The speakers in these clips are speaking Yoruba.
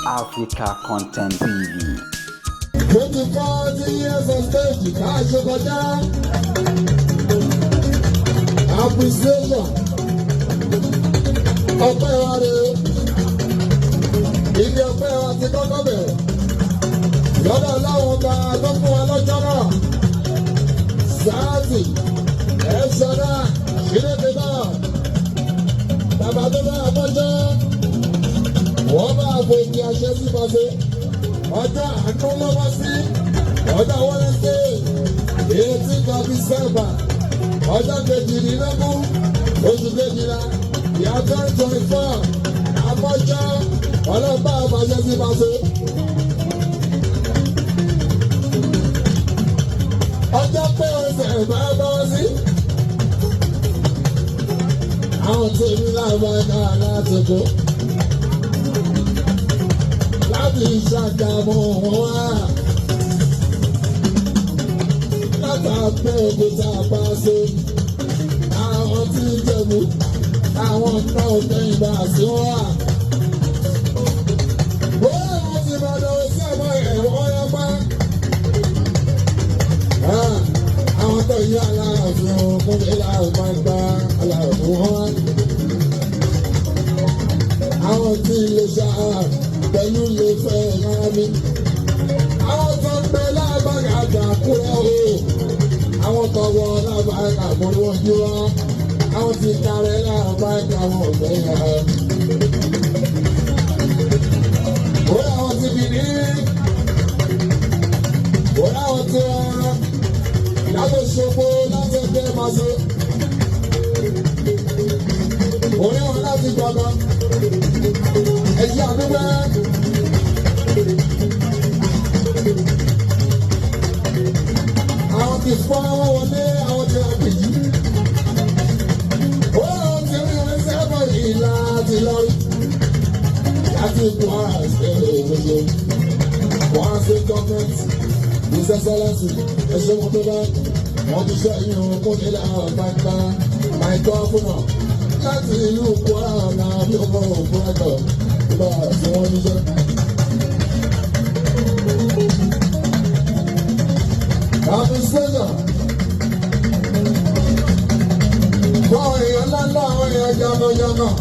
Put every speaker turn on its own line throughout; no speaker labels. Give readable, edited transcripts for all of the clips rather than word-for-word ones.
Africa Content TV.
40 years on stage ká ṣe kọjá. Appreciation. Ọpẹ́ wa rè é. Ibi ọpẹ́ wa ti kọ́kọ́ bẹ̀rẹ̀. Lọ́dọ̀ Ọlọ́run ọba tó fún wa lọ́jọ́ náà. Sáàtì ẹ̀ṣọ́dá ìrètí náà. Bàbá tó bá àmọ́jọ́. Wọ́n máa fòkè àṣẹ sí pàṣẹ. Ọjọ́ àánú lọ́wọ́ sí. Ọjọ́ Wednesday, 18 December, ọjọ́ 22, oṣù kejìlá, year 2024. Àmọ́jọ́ ọlọ́pàá àfàṣẹ sí pàṣẹ. Ọjọ́ pé ọ̀sẹ̀ bá bọ́ sí. Àwọn tí èmi láwọn ẹ̀ka láti kó. Láti Ṣàgámù wọn wá. Látàbẹ́òkúta pàṣẹ. Àwọn tí ń jẹ̀bú. Àwọn náà kẹ́yìn bá sí wọn wá. Bóyá wọ́n ti máa lọ sí ọmọ ẹ̀rọ yẹn pa. Àwọn tó yí aláàfin fún mi láàfin gba aláàfin wọn. Àwọn tí ilé ṣá pẹ̀lú lè fẹ́ rárá mi. Àwọn tó ń bẹ lábàgà àjàkúrẹ́ o. Àwọn tó wọ lábàgà àbúrò wọn jí wá. Àwọn tí kárẹ́ lábàgà wọn ò fẹ́ yà. Bóyá àwọn ti bì ní. Bóyá àwọn ti wá. Láti ṣogbo láti ẹgbẹ́ máa ṣe. Orí wọn láti gbọ̀ngàn. Ẹ̀yí àdúgbò. Àwọn ti fọ́ wọn wọlé, àwọn ti rà bìyí. Ó ti rí wọn sẹ́fọ̀ yìí láti lọ rí. Láti Kwara State òṣèlú. Kwara State government, His Excellency, ẹ̀ṣẹ̀ wọn tó bá. Wọ́n ti ṣe ìhun kún nílẹ̀ àgbàgbà. My governor, láti ìlú Kwara náà bí ọmọ ògùn àgbà. Ìbá àti wọn níṣẹ́. Administration. Fún èèyàn ńláńlá àwọn èèyàn jàǹkànjàǹkàn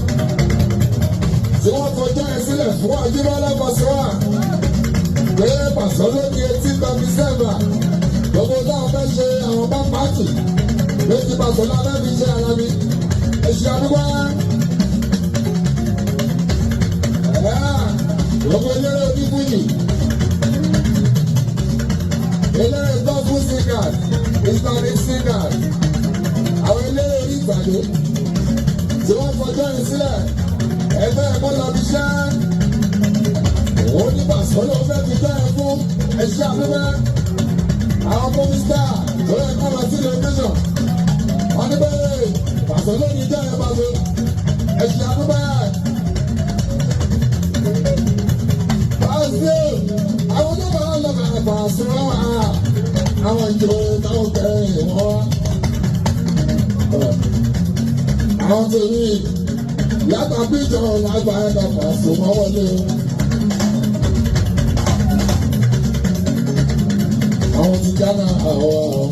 tí wọ́n fọjọ́ ẹ̀ sílẹ̀ fún Ajíbọ́lá Pasuma. Pé Pàṣọ ló di 18 December. Gbogbo táwọn fẹ́ ṣe àwọn bá pàtì. Méjì Pàṣọ lábẹ́ fi ṣe ara mi. Ẹ̀ṣẹ̀ àdúgbò. Gbogbo eléré onífújì. Eléré gospel singers, Islamic singers, àwọn eléré orí ìgbàdo tí wọ́n fọjọ́ yìí sílẹ̀, ẹgbẹ́ ẹ̀kọ́ lọ bí iṣẹ́. Òun ní Pàṣọ ló fẹ́ fi jẹ́ ẹ fún ẹṣẹ́ àdúgbò. Àwọn mínísítà tó yẹ kó lọ sí location. Wọ́n ní bẹ́ẹ̀ Pàṣọ ló ní jẹ́ ẹ Pàṣọ. Ẹṣẹ́ àdúgbò. Pàṣẹ àwọn tó bá lọ bẹ̀rẹ̀ Pàṣọ wà. Àwọn ìjọba táwọn kẹrin wọn wá. Àwọn tó ní látàbí ìjọba lágbàá ẹ̀dá Pàṣọ wọn wọlé o. Àwọn ti Ghana àwọn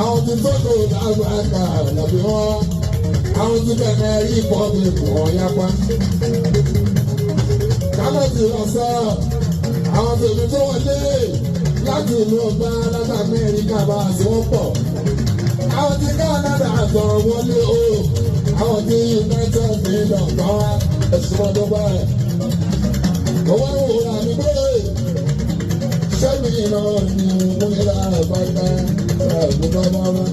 àwọn ti Togo lágbàá làbí wọn. Àwọn ti Benin Republic wọn yapa. Ghana ti lọ sọ àwọn tèmi tó wọlé láti ìlú ọba láti Amẹ́ríkà bá àti wọ́n pọ̀. Àwọn ti Canada àtọ̀ wọlé o. Àwọn ti United Kingdom kan wá ẹ̀sùn ọdún báyìí. Owó ìwòrán mi gbé sẹ́mi náà ni mo ní láàbàtà ẹ̀gbọ́n bá wá.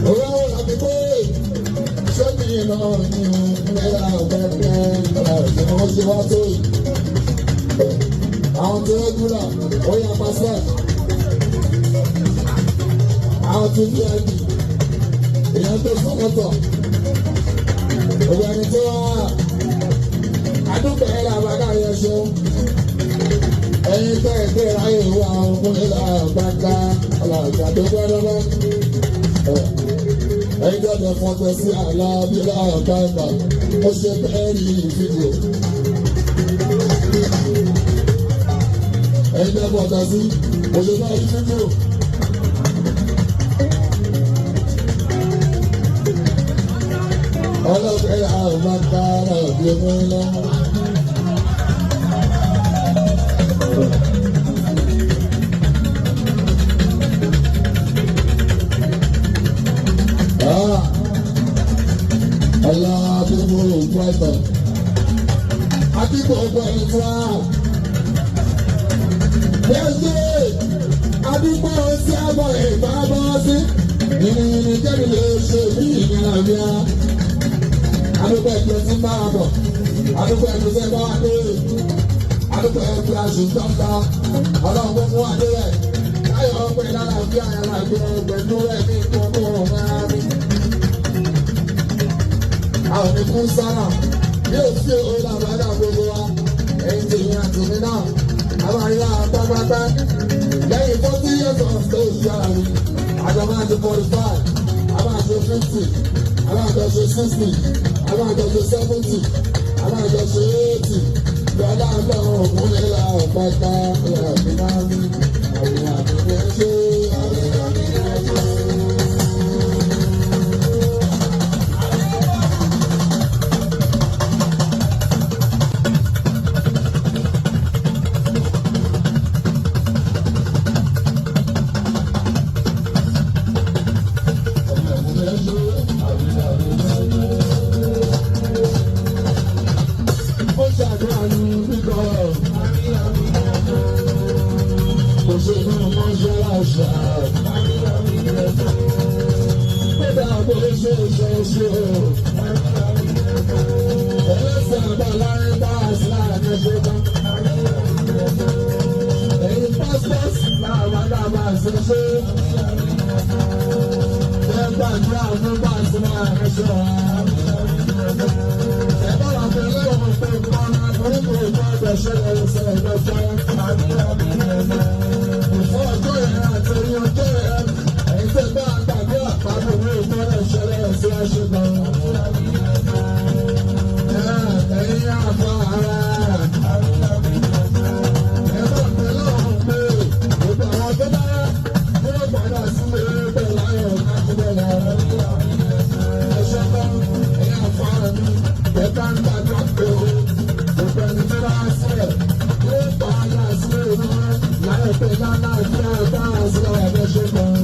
Owó ìwòrán mi gbé sẹ́mi náà ni mo ní láàbàtà ẹ̀gbọ́n ṣe wá tó yìí. Àwọn tó rẹ́gúlà ó yà pàṣẹ. Àwọn tó VIP èèyàn tó sọ́kọ̀tọ̀. Òbí ẹni tó wá àdúgbò ẹ̀ làbàkà yẹn ṣeun. Ẹ̀yin tẹ́ ẹ̀ tẹ́ ráyè wá ọkùnrin làbàkà ọlọ́jà tó gbọ́dọ̀ bá. Ẹgbẹ́ ọ̀dọ̀ fọ́tọ̀ sí Alábílá ọ̀gáǹgà, ó ṣe bẹ́ẹ̀ rí fídíò. Ẹgbẹ́ fọ́tọ̀ sí, ó ṣe bẹ́ẹ̀ rí fídíò. Ọlọ́pẹ́ àwọn máa ń kára òbí ọmọ ńlá. Ọlá Brighton. Akíkọ̀ ọgbà ìtura. Bẹ́ẹ̀ni, àdúgbò sí àbọ̀ ìbá bọ́ sí. Ìrìn kẹ́mi lè ṣe bí ìnira bíá. Àdúgbò ẹ̀jẹ̀ tí ń bá a bọ̀. Àdúgbò ẹ̀jẹ̀ tí ń bá a dé. Àdúgbò ẹ̀jẹ̀ àṣùntọ́ta. Ọlọ́run gbogbo wa dé rẹ̀. Táyọ̀ ọ̀pẹ̀ lálàáfíà yàrá ìgbẹ́ pẹ̀lú ẹ̀mí ìkókó ọ̀rá mi. Àwọn ní kú sára bí ó fi owó làbàdà gbogbo wa, ẹ̀yin tèmi àti mi náà a máa rí lára pápápá lẹ́yìn 40 years of stage yàrá mi. Àjọ máa ṣe 45, a máa ṣe 50, a máa jọ ṣe 60, a máa jọ ṣe 70, a máa jọ ṣe 80. Lọ́lá ọlọ́run ògùn nílà ọ̀pẹ́ta ìyàgbé náà ní àmì àmì ẹ̀ ṣe àmì àmì ẹ̀ ṣe. Ó ṣàdúrà ní bíkọ́. Kò ṣe inú mọ́ṣáláṣá. Kódà bó ṣe ṣe ṣe o. Ẹlẹ́sìn àbáláyé bá àṣà àjẹṣe tán. Ẹ̀yin pásítọ̀sì làwọn àgbà ṣe ṣe. Ẹ gbàdúrà fún bàṣẹ máa ṣe wá. Ẹ bá wà pẹ̀lú ọ̀hún pé kọ́nà oníkó ìgbọ́dọ̀ ṣẹlẹ̀ ṣẹlẹ̀ lọ́jọ́. Ìfọ́ ọjọ́ yẹn àti orí ọjọ́ yẹn, ẹ̀yin tẹ́ bá gbàgbé àpapọ̀ ní ìgbọ́dọ̀ ṣẹlẹ̀ sí aṣègbọ̀n. Ẹ̀yin àfọ ara. Ẹ bá pẹ̀lú ọ̀hún pé gbogbo àwọn tó bá dúró padà sílé pẹ̀lú ayọ̀ láti bẹ̀rẹ̀. Ẹ̀ṣẹ̀ bá ẹ̀yin àfọ ara mi, ẹ̀ bá ń gbàgbọ́ pé o. Gbogbo ẹni tó bá sílẹ̀, yóò padà sílé wọn láìpẹ́ lálàáfíà bá sílẹ̀ ẹ̀ṣẹ̀ kan.